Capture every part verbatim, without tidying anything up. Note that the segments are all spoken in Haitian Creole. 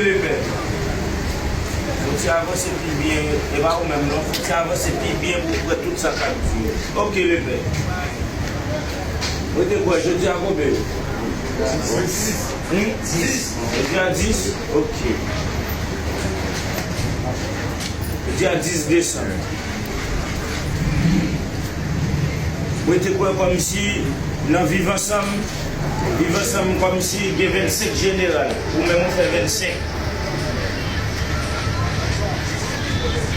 Lepè. Fò w ti avanse pi byen, e pa ou menm non, fò w ti avanse pi byen pou w wè tout sa k ap di yo. Oke, lepè. Mwen te kwè jodi a konbyen? Hmm? Jodi a dis? Oke. Jodi a dis desanm. Mwen te kwè kòmsi nan Viv Ansanm, Viv Ansanm kòmsi gen vennsenk jeneral, ou menm ou fè vennsenk.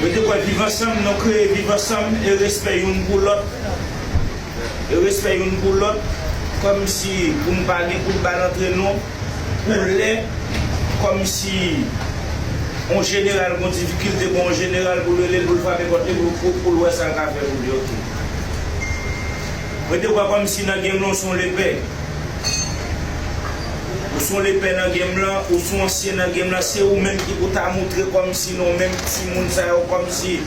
Mwen te kwè Viv Ansanm, nou kreye Viv Ansanm e respè youn pou lòt, e respè youn pou lòt, kòmsi pou n pa gen kout bal antre nou, pou lè, kòmsi yon jeneral gon difikilte, bon, yon jeneral pou l rele l, pou l frape pòt li, pou, pou, pou l wè sa l ka fè pou li, oke. Mwen te kwè kòmsi nan game lan, ou se yon lepè. Ou se yon lepè nan game lan, ou se yon ansyen nan game lan, se ou menm ki pou ta moutre kòmsi nou menm timoun sa yo, kòmsi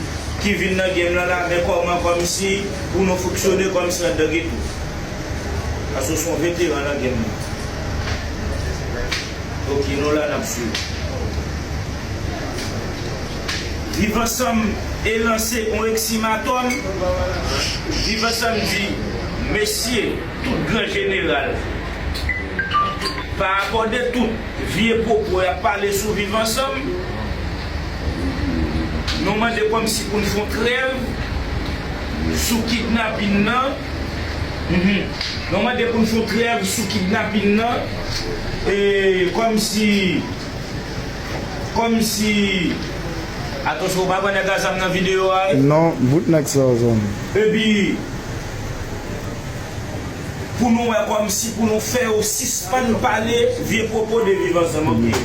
ki vin nan game lan la, men kòman kòmsi pou nou fonksyone kòmsi anndan geto. Paske w se yon veteran nan game lan. Ok, nou la n ap swiv. Viv Ansanm e lanse yon eksimatòm. Viv Ansanm di, mesye, tout gran jeneral, pa rapò de tout vye pwopo y ap pale sou Viv Ansanm, nou mande kòmsi pou n fè yon trèv sou kidnapin nan. Mhm. Nou mande pou n fè yon trèv sou kidnapin nan. E, kòmsi, kòmsi, atansyon, ou pa wè nèg a zam nan videyo a, wi? Non, bout nèg sa yo zòn. Epi, pou nou wè kòmsi pou nou fè yo sispann pale vye pwopo de Viv Ansanm, ok?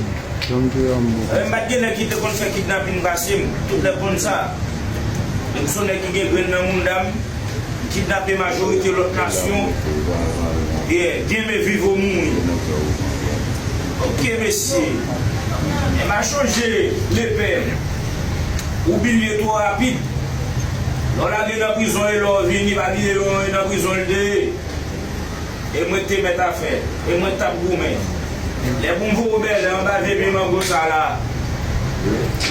Jan m te an bon. E, m pa t gen nèg ki te konn fè kidnapin pase m, tout nèg konn sa. Men m se yon nèg ki gen grenn nan mounda m, m kidnape majorite lòt nasyon. Yeah, gen men viv ou mouri. Ok, mesye. E m a chonje lepè. Ou bliye twò rapid. Lè w lage nan prizon e lè w vini, pa bliye lè w nan prizon l te ye. E mwen te mèt afè. E mwen t ap goumen. Lè pou m voye w bèlè anba vye pye mango sa la.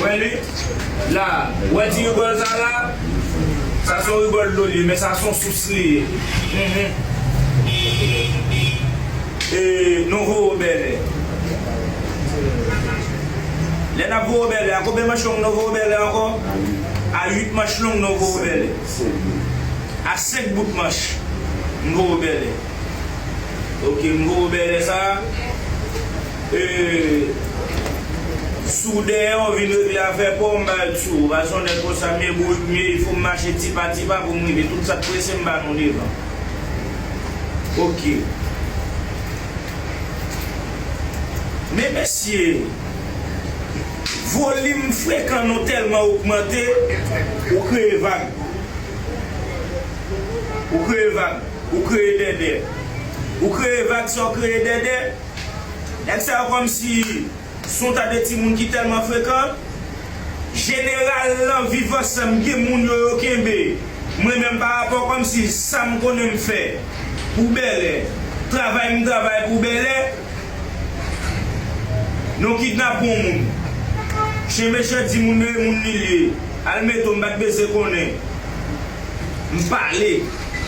Wè li? La. Wè ti rigòl sa la? Sa se yon rigòl dlo li ye, men sa se yon sous li ye. Mhm. E nou voye w bèlè. Lè n ap voye w bèlè, a konbyen manch long nou voye w bèlè ankò? A uit manch long nou voye w bèlè. A senk bout manch, m voye w bèlè. Ok, m voye w bèlè sa. E, si w dèyè w vin regle afè pa w, m ba l sou ou. Paske yon nèg konsa, m ye bourik, m ye, il faut m mache ti pa ti pa pou m rive. Tout sa k prese, m ba nou devan. Ok. Men mesye, volim frekan nou tèlman ogmante, ou kreye vag. Ou kreye vag. Ou kreye dèdè. Ou kreye vag san w kreye dèdè. Nèg sa yo kòmsi se yon ta de timoun ki tèlman frekan. Jeneral lan Viv Ansanm, gen moun yo, yo kenbe. Mwen menm pa rapò kòmsi sa m konnen m fè pou bèlè, travay m travay pou bèlè, nou kidnape yon moun. Chen mechan di moun men moun li l ye. Al mete w, m pa t bezwen konnen. M pale.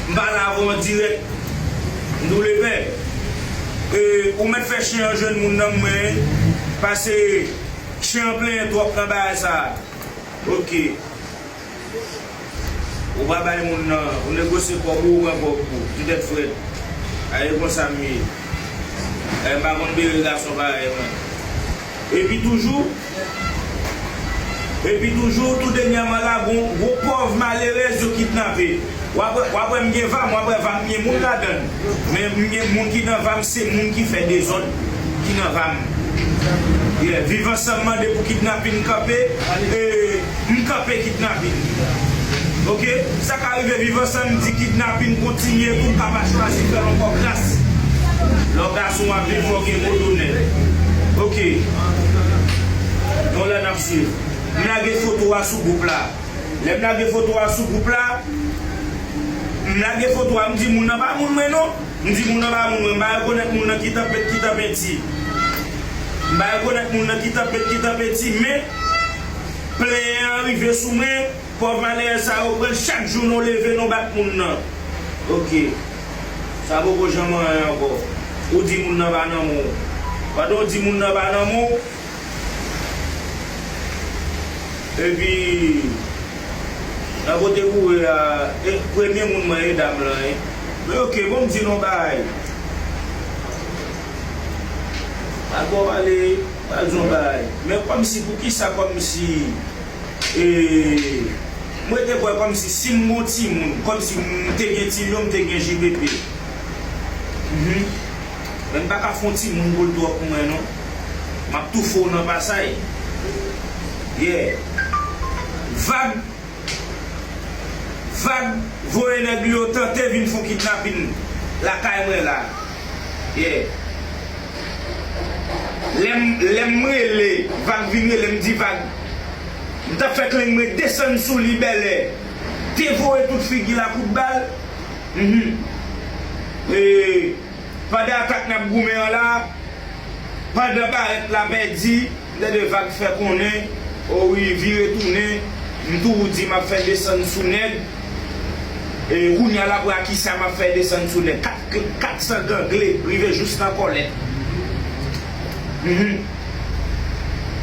M pale avè w an dirèk. M di w lepè. E, ou mèt fè chen an jwenn moun nan mwen. Pase chen an plenyen twòp nan bagay sa. Ok. Ou pa bay moun nan. Ou negosye kòb ou, ou pran kòb ou. Ti tèt frèt. A, e konsa m ye. E, m pa konn bere gason parèy mwen. Epi toujou, Epi toujou, tou dènyèman la, gon, gon pòv malerèz yo kidnape. W ap wè, w ap wè m gen vam, w ap wè vam gen moun ladan l. Men m gen moun ki nan vam, se moun ki fè dezòd ki nan vam. Yeah, Viv Ansanm mande pou kidnapin kanpe, e, m kanpe kidnapin. Ok? Sa ka rive Viv Ansanm di kidnapin kontinye tou, m pa pa chwazi fè l ankò gras. Lè w gason w ap viv, fò w gen mo donè. Ok. Nou la n ap swiv. M lage foto a sou gwoup la. Lè m lage foto a sou gwoup la, m lage foto a, m di moun nan pa moun mwen non. M di moun nan pa moun mwen, m pa rekonèt moun nan ki tanpèt, ki tanpenti. M pa rekonèt moun nan ki tanpeti, ki tanpeti, men plenyen an rive sou mwen. Pòv malè sa yo pran chak jou nou leve nou bat moun nan. Ok. Sa poko janm anyen ankò. Ou di moun nan pa nan men w. Pandan w di moun nan pa nan men w, epi nan kote kouri a, e, premye moun mwen e dam lan, e. Men ok, bon, m di nou bagay. Al bò pale, al di yon bagay. Men kòmsi, poukisa kòmsi, e, mwen te kwè kòmsi si m gon timoun, kòmsi m te gen Tilyon, m te gen J P P. Mhm. Men m pa ka fè yon timoun pou l twòp mwen, non. M ap toufe w nan pasay. Yeah. Vag. Vag voye nèg li yo tante vin fè yon kidnapin lakay mwen la. Yeah. Lè m, lè m rele, Vag vin rele m, di Vag. M t ap fè klenk mwen desann sou li bèlè. Devoye tout figi l a kout bal. Mhm. E, pandan atak n ap goumen an la, pandan barèt la pèdi, m tande Vag fè konnen, o wi, vire tounen, m toujou di m ap fè desann sou nèg. E kounye a l ap wè a kisa m ap fè desann sou nèg. Kat, kat san gangle, rive jous nan kòlèt. Mhm.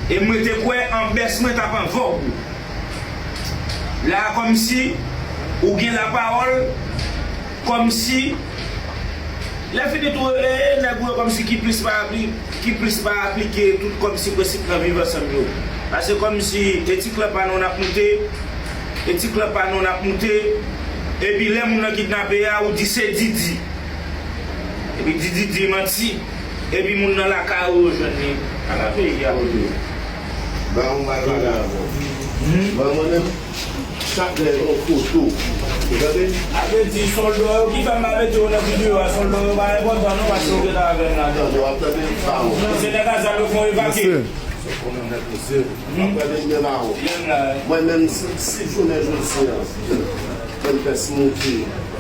E mwen te kwè an bès mwen t ap an vòg. La, kòmsi ou gen lapawòl, kòmsi, lè fini tou, e, nèg ou yo kòmsi ki plis pa apli-, ki plis pa aplike tout kòmsi prensip nan viv ansanm yo. Paske kòmsi etik lan pa nou n ap moute, etik lan pa nou n ap moute, epi lè moun nan kidnape a, ou di se Didi. Epi Didi di manti. Epi moun nan lakay ou yo jwenn li. Ala peyi a. Ok. Ban mwen pale avè w. Hmm? Ban mwen menm, chak lè yon foto. Ou tande? A vle di sòlda yo ki fè m pa mete yo nan videyo a, sòlda yo pa enpòtan non, paske yo gentan avè m ladan. Tande, w ap tande? Ba mwen. Se nèg a zam yo fè w evakye. Mesye. Ou konnen nèg mesye. Hmm? W ap tande m byen ba ou. Mwen menm, si, si jounen jodi a, M P S monte,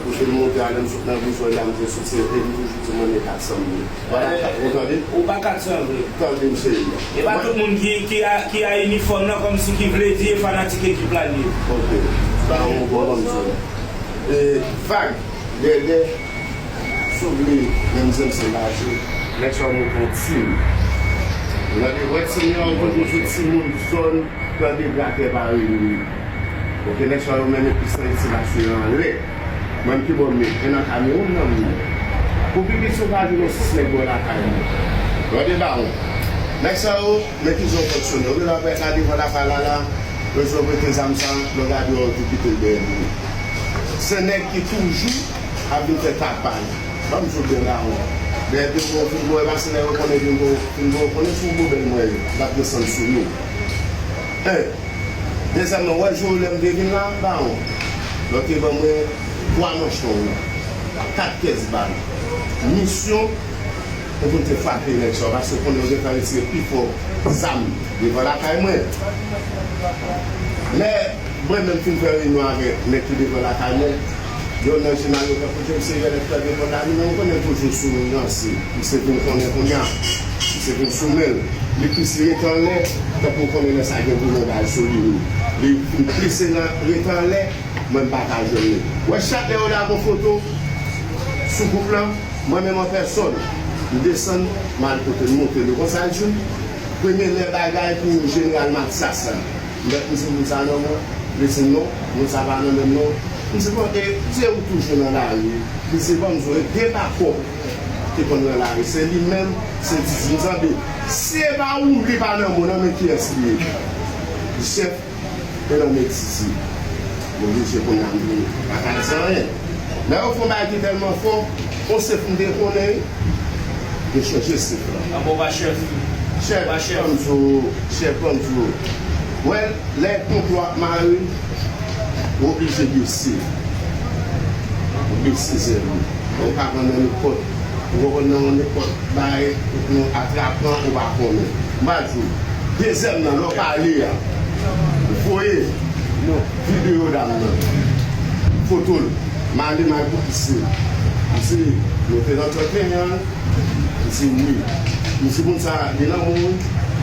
kote m monte a, lè m sot nan prizon la, m te soti, epi m toujou di mwen, men kat san mil. Vwala, ou tande? Ou pa kat san vre. Tande m, cheri. E pa tout moun ki, ki a, ki a inifòm nan, kòmsi ki vle di e fanatik ekip la li ye. Ok. Ba yon bon kòmsi. E, Vag, Dèdè, Souble, menm jan se Laje, nèg sa yo monte yon tim. Ou tande? Wè tim yo, yo konn toujou timoun zòn, tande, brakè pa rele. Ok, nèg sa yo mennen plis nan isi la, se anlè. Mwen ki bò m ye, e nan Kamewoun nan m ye. Pou pi piti ou ka jwenn yon sis nèg bò lakay mwen. Tande, bawon. Nèg sa yo, men kijan yo fonksyone. Ou genlè ap gade devan lakay la la, yo di yo prete zam sa, lè w gade yo, yo tou kite l dèyè li. Se nèg ki toujou ap vin fè tapaj. Ban m di w byen, bawon. Dèyè pinga w fin bwè, paske lè yo konnen pinga w fin bwè, yo konnen se yon gwo bèl mwen ye. L ap desann sou nou. En. Dezyèmman, w wè jou lè m te vin la, bawon, lè w te ban mwen twa manch long, kat kès bal. Misyon, pou m te frape nèg sa yo, paske konnen yo gentan retire pifò zam devan lakay mwen. Lè mwen menm fin fè reyinyon avèk nèg ki devan lakay mwen, yonn nan jenal yo fè kote m se yon nèg fè devan la, li menm konnen toujou sou ranse. Misye vin konnen kounye a. Misye vin sou men l. Li plis rete anlè, tankou konnen lè sa gen goumen bal sou li wi. Li fin plis nan rete anlè, mwen m pa ka jwenn li. Wè chak lè yo lage yon foto sou gwoup lan, mwen menm an pèsòn, m desann, m al kote l, m montre l. Konsa l di m, premye lè bagay pou jeneral Maksas la. M di, moun sa nan men w? Li di non, moun sa pa nan men m non. M di, bon, e, se ou toujou nan lari? Li di, ban m di w, e de pa kòb ki konn nan lari, se li menm, se Didi. M di, tande, si e pa ou, li pa nan men w, nan men kiyès li ye? Li di, chèf, e nan men Didi. M oblije kounye a m vini. Pa ka di anyen. Lè yo fè yon bagay ki tèlman fò, yon sèf m te konnen, yo chanje sèf la. Anba w pa chèf. Chèf, ban m di w, chèf, ban m di w. Wè, lè konplo ap mare, ou oblije bese. Ou bese zèl ou. Ou pa konn nan nenpòt, ou pa konn nan nenpòt bagay, nou atrapan, ou pa konnen. M pa di w. Dezyèm nan, lè w pale a, voye videyo dam nan. Foto l. M ale, m al pou pise. M di, nou te nan trannteyen an? Li di wi. M di moun sa, li nan men w,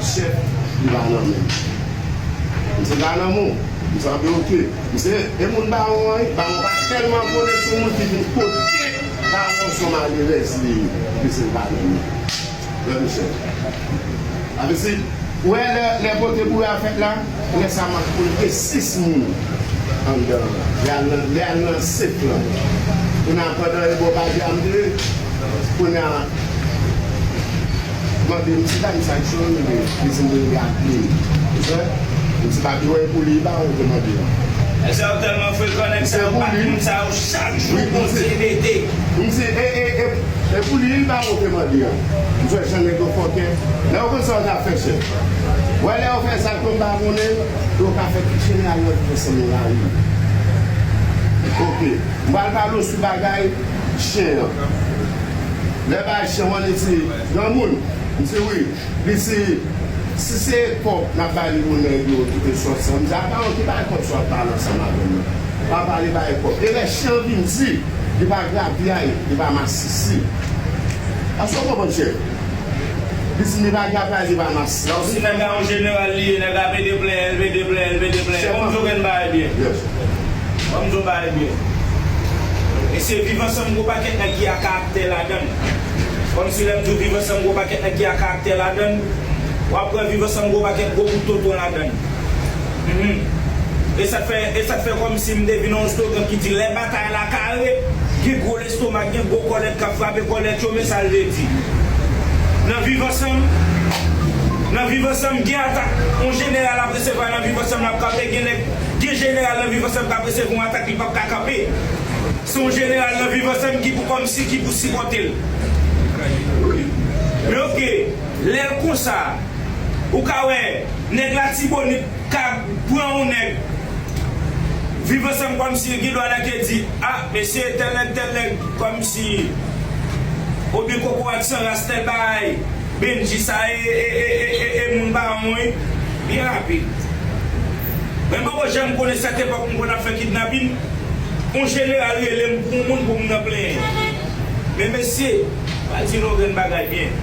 chèf, li pa nan men m. M di l pa nan men w. M di l, oke. M di, e moun bawon an, wi, bawon pa tèlman konnen sou moun ki vin kote bawon se yon malerèz li ye. M di l pa nan men w. Lè m chèf. Sa vle di, ou wè lè, lè pote boure a fèt la, lè sa m ap konte sis moun anndan an. Lè al nan, lè al nan sèk lan. Kounye a pandan e bò bagay a m te, kounye a, mande m ti dam sa ki chonje li, li di m li rele ak li. Ou wè? M di pa pi wè pou li, li pa ou te mande an. Nèg sa yo tèlman frekan, nèg sa yo bat moun sa yo chak jou Bondye mete. M di, e, e, e, e pou li, li pa ou te mande an. M di, jan nèg yo fòkè. Lè yo konn sa yo t ap fè chèf. Wè lè yo fè sa k tonbe abone, yo ka fè tout jeneral nan tout ansanm nan lari. Oke. M pral pale w sou bagay chen an. Lè bagay chen an, li di, granmoun, m di wi. Li di, si se kòb n ap bay li pou nèg yo ki te sòti an, m di, a pa yon ki bay kòb sa w ap pale ansanm avè m nan. Pa pale bay kòb. E lè chen an vin di, li pa gravyay, li pa masisi. Èske w konprann, chèf? Li di li pa gravyay, li pa masisi. Donk, si nèg la yon jeneral li ye, nèg la pede plen, l pede plen, l pede plen. Chèf an. Ban m di w yon bagay byen. Yes. Ban m di w yon bagay byen. E se Viv Ansanm gwo pakèt nèg ki a karaktè ladan l. Kòmsi lè m di w Viv Ansanm gwo pakèt nèg ki a karaktè ladan l, w ap wè Viv Ansanm gwo pakèt gwo bout tonton ladan l. Mhm. E sa k fè, e sa k fè kòmsi m te vin yon slogan ki di lè batay la kare, gen gwo lestomak, gen gwo kòlèt k ap frape kòlèt yo, men sa l vle di. Nan Viv Ansanm, nan Viv Ansanm, gen atak yon jeneral ap resevwa nan Viv Ansanm l ap kanpe, gen nèg, gen jeneral nan Viv Ansanm k ap resevwa yon atak li p ap ka kanpe. Se yon jeneral nan Viv Ansanm ki pou kòmsi ki pou sipòte l. Men oke, lè l konsa, ou ka wè nèg Latibonit ka pran yon nèg Viv Ansanm kòmsi gen dwa nèg te di, a, mesye, tèl nèg, tèl nèg, kòmsi, oubyen kokorat san ras, tèl bagay, Bendji sa e, e, e, e, e, e moun pa yon, wi, byen rapid. Men m poko janm konnen sèt epòk m konn ap fè kidnapin, yon jeneral rele m pou yon moun pou m nan plenyen. Men mesye, m a di nou yon grenn bagay byen.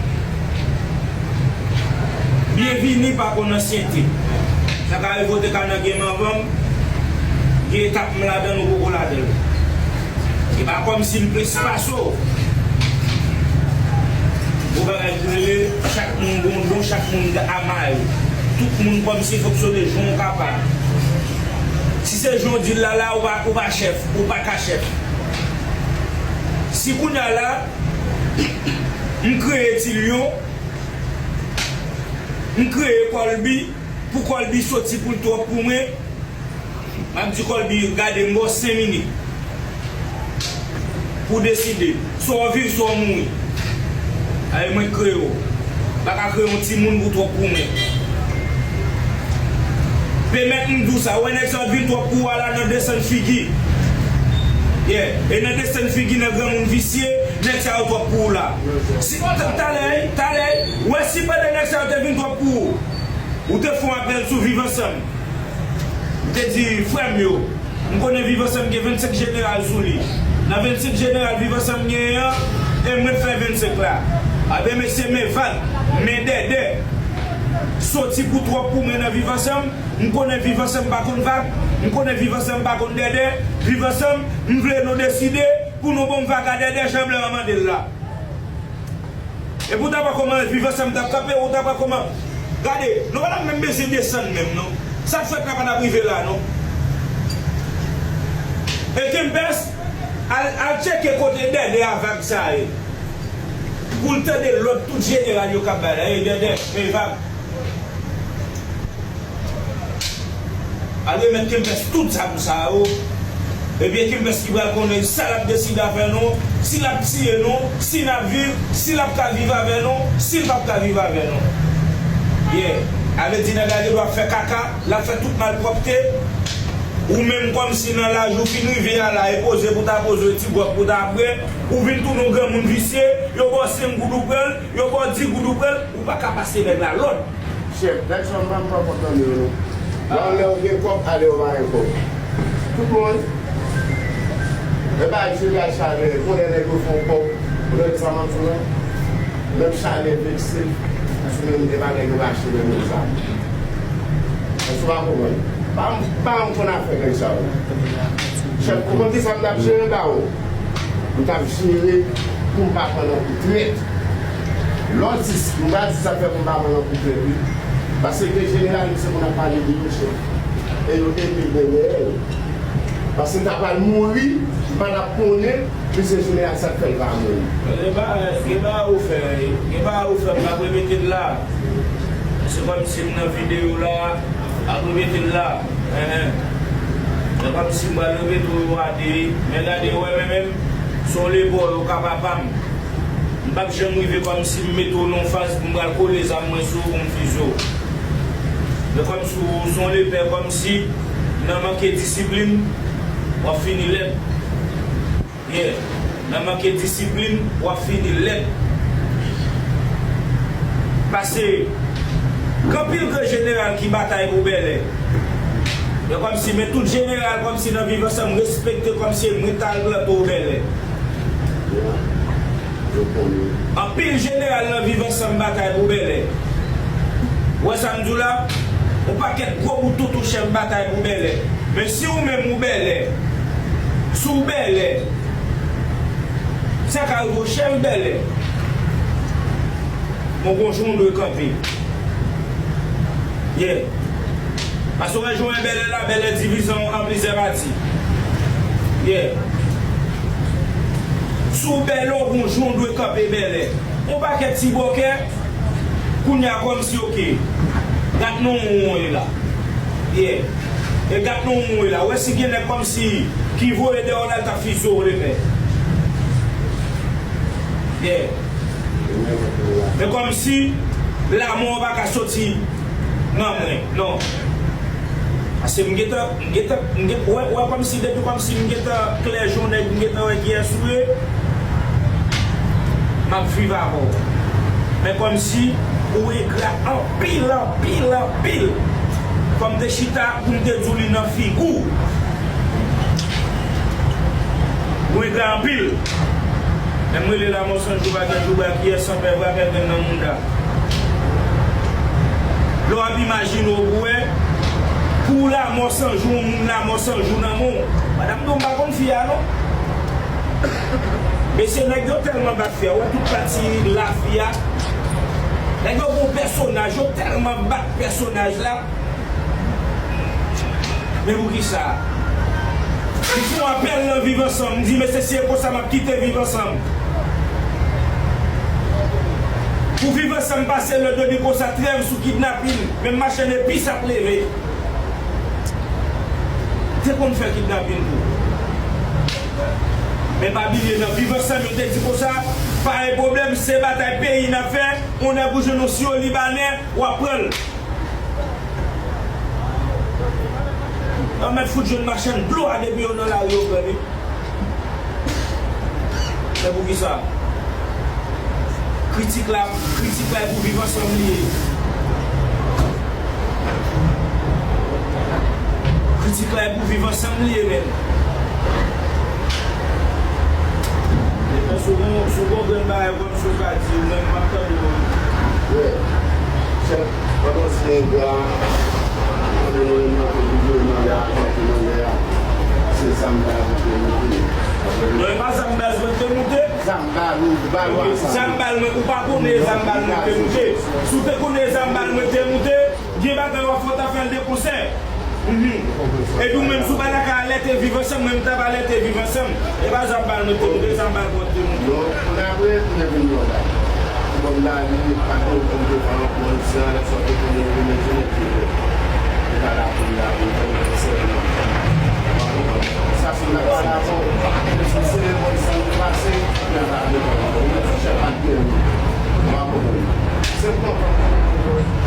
Byenvini pa konn ansyente. Sa ka rive w te ka nan game anvan m, gen etap m ladan l ou poko ladan l. E pa kòmsi m plis pase w. Gon bagay ki rele, chak moun gon don, chak moun gen ama yo. Tout moun kòmsi fonksyone jan w kapab. Si se jan w di l la, la, ou pa, ou pa chèf, ou pa ka chèf. Si kounye a la, m kreye Ti Lyon, m kreye Kòlbi, pou Kòlbi soti pou l twòp pou mwen, m ap di Kòlbi, gade, m ba w senk minit pou w deside. Swa w viv, swa w mouri. Aye, mwen kreye w. M pa ka kreye yon timoun pou twòp pou mwen. Pèmèt m di w sa, ou wè nèg sa yo t vin twòp pou ou a la nan desann figi. Yeah. E nan desann figi nan granmoun visye, nèg sa yo twòp pou ou la. Si, talè, talè, ou wè si pandan nèg sa yo te vin twòp pou ou, ou te fè yon apèl sou Viv Ansanm. Ou te di, frè m yo, m konnen Viv Ansanm gen vennsenk jeneral sou li. Nan vennsenk jeneral Viv Ansanm genyen an, e mwen k fè vennsenk la. Anben mesye, men vag, men dèdè. Soti pou twòp pou mwen nan Viv Ansanm. M konnen Viv Ansanm pa konn vag. M konnen Viv Ansanm pa konn dèdè. Viv Ansanm, m vle nou deside pou nou ban m vag a dèdè jan blan an mande l la. E pou ta pa kòman Viv Ansanm t ap kanpe, ou ta pa kòman. Gade, nou pa t ap menm bezwen desann menm, non. Sa k fèt la pa t ap rive la, non. E Kempès, al, al tcheke kote dèdè a vag sa ye. Pou l tande lòd tout jeneral yo k ap bay la, e dèdè, e vag. Al remèt Kempès tout zam sa yo. Ebyen, Kempès ki pral konnen sa l ap deside avè nou, si l ap tiye nou, si n ap viv, si l ap ka viv avè nou, si l p ap ka viv avè nou. Yeah. Sa vle di nèg la gen dwa ap fè kaka, l ap fè tout malpwòpte. Ou menm kòmsi nan laj ou fin rive a la, e poze pou ta poze, ti gwòg pou ta bwè, ou vin tounen yon granmoun visye, yo ba w senk goud ou pran l, yo ba w dis goud ou pran l, ou pa ka pase nèg la lòd. Chèf, nèg sa yo m pa, m pa konn tande yo non. Bon, lè yo gen kòb, a lè yo pa gen kòb. Tout moun. E pa di gad chalè, konnen nèg yo fè yon kòb. Ou tande sa m ap di w la? Menm chalè vekse, paske menm de bagay yo pa achte menm yo sa. Èske w pa konprann? Pa m, pa m konn afè nèg sa yo. Chèf, ou konn kisa m t ap jere ba ou? M t ap jere pou m pa pran nan kou trèt. Lè w di, m pa di sa fè pou m pa pran nan kou trèt, wi. Paske jeneral, se moun ap pale de yo, chèf. E yo ede Daniel. Paske l ta pral mouri, m pa t ap konnen, misye jeneral sa k fè l pa mouri. Gen bagay, gen bagay ou fè, gen bagay ou fè, m p ap repete l la. Se kòmsi m nan videyo la, m ap repete l la. Enhen. Se kòmsi m pral repete w a de, men gade, wè, men menm, se yon lepò, yo ka papa m. M p ap janm rive kòmsi m mete w nan yon faz pou m pral kole zam mwen sou ou pou m fize w. Men kòmsi w se yon lepè, kòmsi nan manke disiplin, w ap fini lèd. Yeah. Nan manke disiplin, w ap fini lèd. Pase, gen anpil gran jeneral ki batay pou bèlè. Yo kòmsi, men tout jeneral kòmsi nan Viv Ansanm respekte kòmsi mwen t al plante w bèlè. Anpil jeneral nan Viv Ansanm batay pou bèlè. Ou wè sa m di w la? Yon pakèt gwo bout toutou chèf batay pou bèlè. Men si ou menm ou bèlè, si w bèlè, sa ka rive w chèf bèlè. Bon, gon jan w dwe kanpe. Yeah. Paske w wè jan w wè bèlè la, bèlè divize an plizyè pati. Yeah. Si w bèlè, w gon jan w dwe kanpe bèlè. Yon pakèt ti bòkè, kounye a kòmsi, oke. Gad nan won w ye la. Yeah. E gad nan won w ye la. Ou wè si gen nèg kòmsi ki voye dèyè w la, l t ap fize w lepè. Yeah. Men kòmsi lamò pa ka soti nan mwen, non. Paske m gentan, m gentan, m gentan, wè, wè kòmsi, depi kòmsi m gentan klè jan nèg, m gentan wè kiyès ou ye, m ap viv avè w. Men kòmsi ou engra anpil, anpil, anpil. Fò m te chita pou m te di w li nan figi w. Ou engra anpil. Men m rele Lamò San Jou, pa gen jou bra kiyès san pè, vrapè grenn nan mouda. Lè w ap imajine w pou wè, pou Lamò San Jou, yon moun Lamò San Jou nan men w. Madanm di w m pa konn fi a non. Mesye, nèg yo tèlman bat fi a, ou wè tout pati la fi a. Nèg yo gon pèsonaj, yo tèlman bat pèsonaj la. Men poukisa? M fè yon apèl nan Viv Ansanm, m di, mesye, si e konsa, m ap kite Viv Ansanm. Pou Viv Ansanm pase lòd, yo di konsa, trèv sou kidnapin, menm machann epis ap leve. Te konn fè kidnapin tou. Men pa bliye, nan Viv Ansanm, yo te di konsa, pa gen pwoblèm, se batay peyi n ap fè, yon nèg ou jwenn yon siwo libanè, w ap pran l. Yo mèt fout jwenn machann dlo a depi yo nan lari yo pran li. Se poukisa? Kritik la, kritik la e pou Viv Ansanm li ye. Kritik la e pou Viv Ansanm li ye, menm. Epi si w gon, si w gon grenn bagay, kòmsi w ka di, ou menm m ap tande w. Wi. Chèf, pandan w di engra, pandan nou menm nan gouvènman la, nan gouvènman la, se zam baz ou te moute. Non, e pa zam baz mwen te moute. Zam bal ou, bal ou a sa. Zam bal mwen, ou pa konnen zam bal mwen te moute. Si w te konnen zam bal mwen te moute, gen bagay w ap fè, w ta fè l de konsè. Mhm. Epi ou menm, si w pa ta ka alète Viv Ansanm, mwen m t ap alète Viv Ansanm. E pa zam bal mwen te moute, zam bal mwen te moute. Non, kounye apre, kounye vin yon bagay. Bon, la, li pa gen okenn devan, bon, se anlè sa w te konnen, ou vin menm se nèg ki vre. Li pa la pou li la, pou li fè nèg sèlman. Sa se nan pa rapò. Se se revolisyon ki pase, ki an pa devan. Ou menm, chèf ak pèmi. Ou pa konprann. Se kontan.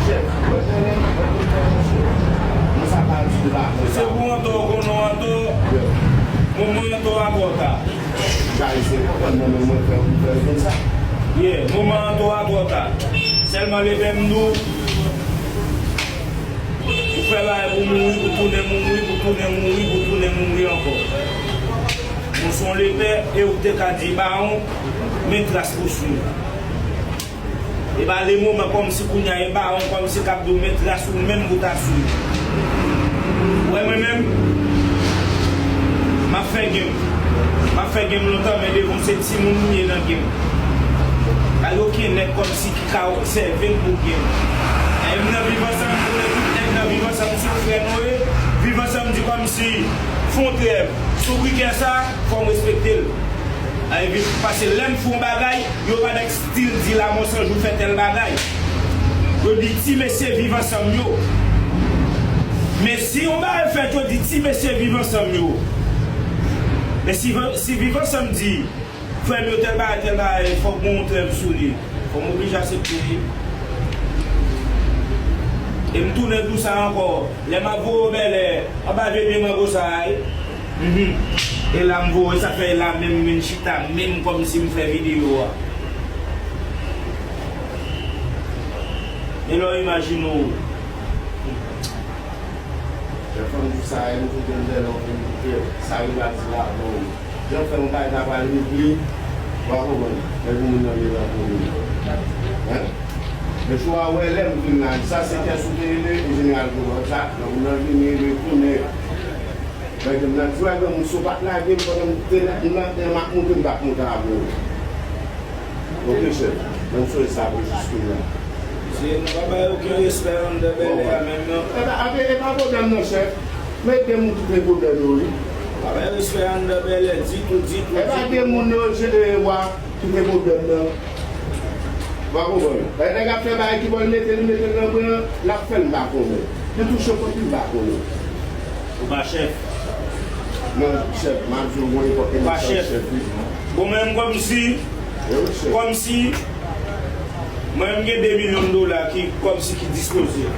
Chèf, mwen konnen, mwen konnen, chèf. Mwen sa pa di la, mwen sa. Se pou Anto, ou konnen Anto. Moman Anto a twò ta. Guys, se konprann nan men mwen fè, fè vin sa. Yeah, moman an twò a twò ta. Sèlman lepè m di w, ou fè bagay pou mouri, pou tounen mouri, pou tounen mouri, pou tounen mouri ankò. Ou se yon lepè e ou te ka di bawon, men tras pou swiv. E pa le moman kòmsi kounye a e bawon kòmsi k ap di w men tras ou menm pou ta swiv. Ou wè mwen menm, m ap fè game. M ap fè game lontan, men devan w se timoun m ye nan game. Pa gen okenn nèg kòmsi ki ka obsève m pou game. E m nan Viv Ansanm, m konnen tout nèg nan Viv Ansanm, si w frè nou ye, Viv Ansanm di kòmsi fè yon trèv. Si w wi kè sa, fò m respekte l. Ay, vi-, paske lè m fè yon bagay, yo pa nèg stil di Lamò San Jou fè tèl bagay. Yo di ti mesye Viv Ansanm yo. Men si yon bagay fèt, yo di ti mesye Viv Ansanm yo. Men si, si Viv Ansanm di, frè m yo tèl bagay, tèl bagay, fòk gen yon trèv sou li. Fò m oblije aksepte li. E m tounen di w sa ankò. Lè m ap voye w bèlè, anba vye pye mango sa a, wi. Mhm. E la m voye, sa fè e la menm, m vin chita, menm kòmsi m fè videyo a. E lè w imajine w. Lè fanm di sa, e m di tande lè w vin koute, sa yo va di la, bon. Jan fè yon bagay ta pral regle, w a konprann, men pou moun nan vin rankontre. Hein? Men jou a wè lè m vin la, sa se kè sou te rele, e jeneral Gouvènman sa, nan moun nan vin rele tounen. Mwen di m nan di w a granmoun, si w pa t lage m pandan m te nan, nan, nan m ap moute, m t ap moute avè w. Ok, chèf. Mwen m sonje sa pou jis kounye a. Se, nou pa bay okenn respè anndan bèlè a menm, non. E pa, e pa pwoblèm, non, chèf. Men de moun ki te pwoblèm yo, wi. Pa bay respè anndan bèlè ditou, ditou, ditou. E pa de moun yo, je, e, wa, ki te pwoblèm nan. Ou pa konprann? Lè nèg ap fè bagay ki bò l mete, li mete l nan bren an, l ap fè l, m pa konnen. Li touche kot li, m pa konnen. Ou pa chèf. Non, chèf, m ap di w, mwen, nenpòt eleksyon chèf, wi. Ou pa chèf. Bon, men m kòmsi, kòmsi, mwen, m gen de milyon dola ki, kòmsi, ki dispoze.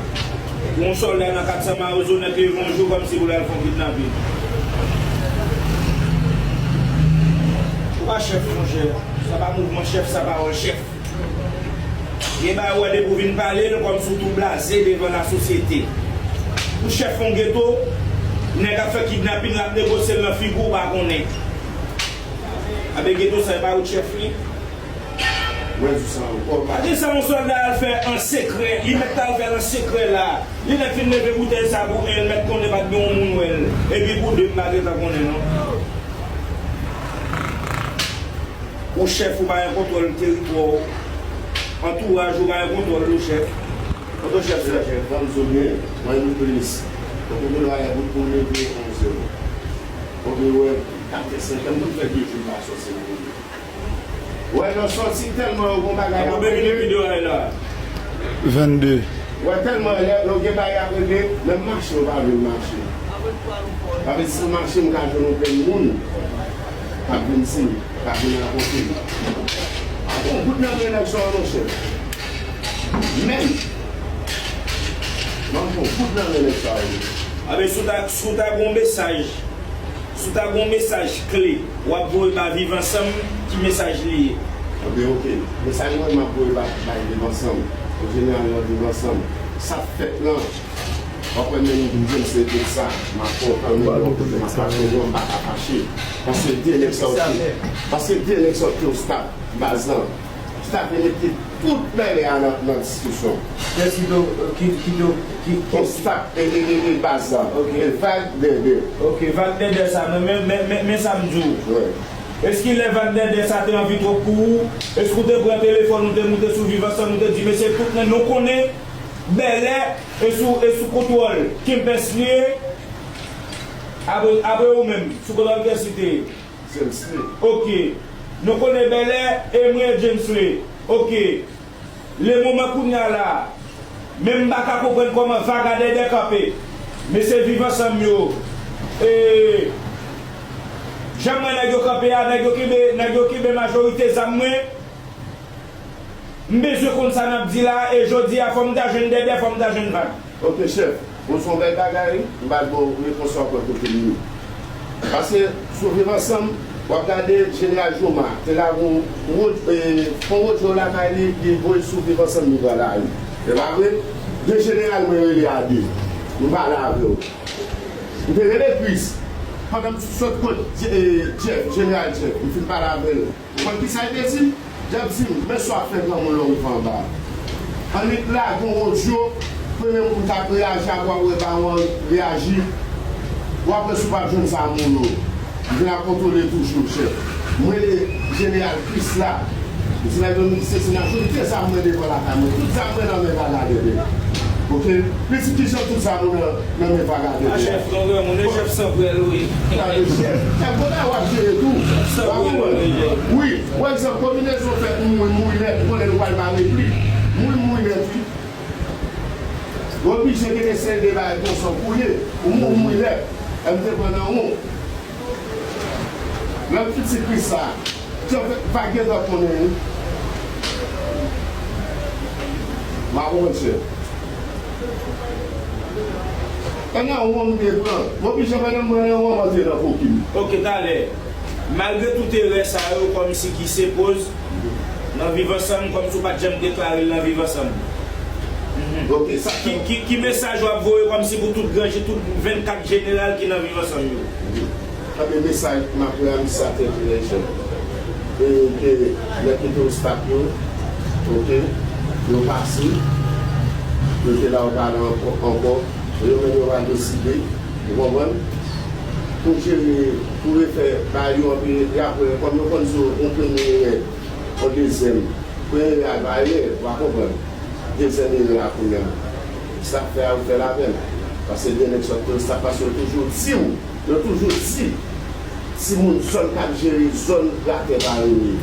Pou yon sòlda nan kat san Mawozo nèt leve yon jou kòmsi pou l al fè yon kidnapin. Ou pa chèf, monchè. Sa pa mouvman chèf, sa pawòl chèf. Gen bagay ou wè depi w vin pale l, kòmsi w tou blaze devan lasosyete. Pou chèf yon geto, nèg ap fè kidnapin, l ap negosye l nan figi w, ou pa konnen. Abe geto sa, e pa ou chèf li? Mwen di sa ankò. Pa di sa yon sòlda al fè an sekrè, li mèt t al fè l an sekrè la. Li mèt fin leve boutèy sa pou en, l mèt konnen pa t gen yon moun wè l. Epi pou de, m pa gentan konnen non. Ou chèf, ou pa gen kontwòl teritwa w. Antouraj ou pa gen kontwòl ou, chèf. Kote w chèf sa? Chèf, ban m di w byen, mwen nou plis. Kote w gen dwa lè bout pou w leve yon zewo. Kote w wè, katè senkant, moun fè de jou m pa sòti nan moun. Wè, nan sòti tèlman yo gon bagay ap regle. Konbyen minit videyo a ye la? Vennde. Wè, tèlman lè yo gen bagay ap regle, menm mache yo pa vle mache. Paske si m mache, m ka jwenn yon grenn moun k ap vin di m, k ap vin rakonte m. Bon, bout nan men nèg sa yo, monchè. Menm. Ban m pran bout nan men nèg sa yo. Abe, si w ta, si w ta gon mesaj, si w ta gon mesaj kle, w ap voye ba Viv Ansanm, ki mesaj li ye? Anben, ok. Mesaj mwen, m ap voye ba, bay Viv Ansanm. An jeneral, nan Viv Ansanm. Sa k fèt lan, w ap wè menm m di m se tout sa. M ap kontan, menm lè w kote m ap pase, m pa ka fache. Paske de nèg sa yo te, paske de nèg sa yo te yon staf, baz lan. Staf e mete tout bèlè a nan, nan diskisyon. Kiyès ki do, ki, ki do, ki, ki. Yon staf e, e, e, e baz lan. Ok. E vag dèdè. Ok, vag dèdè sa, men, men, men, men, men sa m di w. Wi. Èske lè vag dèdè sa te anvi twòp pou ou? Èske ou te pran telefòn, ou te moute sou Viv Ansanm, ou te di, mesye, tout nèg nou konnen, bèlè, e sou, e sou kontwòl Kempès li ye? Apre, apre ou menm, sou kontwòl kiyès li te ye? James li. Ok. Nou konnen bèlè, e mwen James li. Ok. Le moman kounye a la, men m pa ka konprann kòman vag a dèdè kanpe. Mesye Viv Ansanm yo, e, jan m wè nèg yo kanpe a, nèg yo kenbe, nèg yo kenbe majorite zam mwen. M bezwen konn sa n ap di la, e jodi a, fò m ta jwenn dèdè, fò m ta jwenn vag. Ok, chèf. Bon, se yon bèl bagay, wi. M pral ba w repons ou ankò kote m ye. Paske, sou Viv Ansanm, w ap gade Jeneral Joma, te lage yon wod-, e, fon wodyo lakay li, li voye sou Viv Ansanm, li pran lari. E pa vre? De jeneral mwen rele a de. M pale avè w. M te rele Chris. Pandan m sot kot Je-, e, Jeff, Jeneral Jeff, m fin pale avè l. Ou konn kisa l te di m? Jeff di m, men sa w ap fè granmoun lè w rive anba a. Annik lage yon odyo, premye moun k ap reyaji apre w wè bawon an reyaji, w ap wè si w p ap jwenn sa moun ou. Vin ap kontwole toujou, chèf. Mwen le jeneral Krisla. Di nèg yo, se, se majorite zam mwen devan lakay mwen. Tout zam mwen nan men Vagadè. Oke? Pitit, kijan tout zam ou nan, nan men Vagadè? A, chèf, non, vrèman, nou chèf san prèl, wi. Gade, chèf. Chèf, kote w ap jere tou? Chèf san prèl, wi. Wi, pa egzanp, konbinezon fèt, moun mouri nèt, ou konnen nou pral mare pli. Moun mouri nèt, wi. Yo oblije gen seri de bagay konsa pou ye. Ou moun mouri nèt. M te pran nan won. Lè m fiti Krisla, chèf, pa gen tan konnen, wi. M ap konprann, chèf. E nan won m te pran. M oblije pran nan mwen nan won m antre nan koki m. Oke, talè. Malgre tout erè sa yo, kòmsi ki se poz nan Viv Ansanm, kòmsi w pa t janm deklare l nan Viv Ansanm. Mhm. Oke, sa ki, ki, ki mesaj w ap voye kòmsi pou tout granji, tout vennkat jeneral ki nan Viv Ansanm yo? Anben, mesaj m ap voye a misye a trè klè, chèf. E ke nèg ki te obstak yo, oke, yo pase, yo te la yo pale ankò, ankò, yo menm yo va deside, ou konprann? Pou jere, pou refè bagay yo anpi, e apre, kòm yo konn sou yon premye erè, yon dezyèm, premye erè a va erè, w a konprann. Dezyèm erè a kounye a. Sa k fè a, ou fè l avè m. Paske gen nèg sòt nan sa, paske yo toujou di w, yo toujou di, timoun zòn k ap jere zòn gratè pa renye.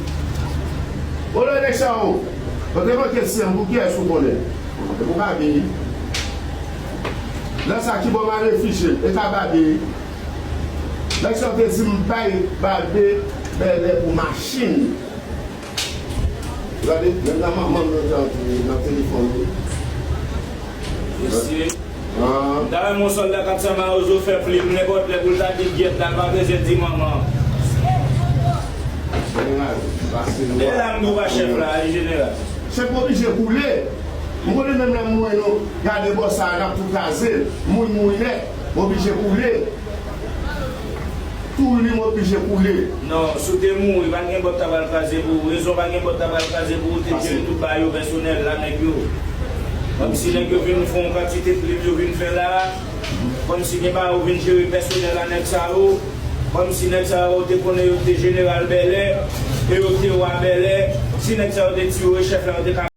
Olè nèg sa yo, yo te manke sèm pou kiyès ou konnen? E pou Babe. Lè sa ki bò m al refijye m, e ka Babe. Nèg sa yo te di m bay Babe bèlè pou machin. Gade, menm nan manman m yo te antre nan telefòn yo. Mesye. Ah. M ta renmen yon sòlda kat san mawozo fè plim nenpòt lè pou l ta di l gyèt la, l pa bezwen di manman. Jeneral, pase nou. E la m di w pa chèf la, wi, jeneral. Chèf oblije koule. M konnen menm lè m wè nou gade bò sa a, n ap tou kraze l. Moun mouri nèt, oblije koule. Tou li m oblije koule. Non, si w te mouri, pa gen bòt ta pral kraze pou ou. Rezon pa gen bòt ta pral kraze pou ou, te jere tout bagay yo pèsonèl la, nèg yo. Kòmsi nèg yo vin fè yon kantite plim yo vin fè la. Kòmsi gen bagay yo vin jere pèsonèl a nèg sa yo. Kòmsi nèg sa yo te konnen yo te jeneral bèlè, e yo te wa bèlè. Si nèg sa yo te tiyo, chèf la yo te ka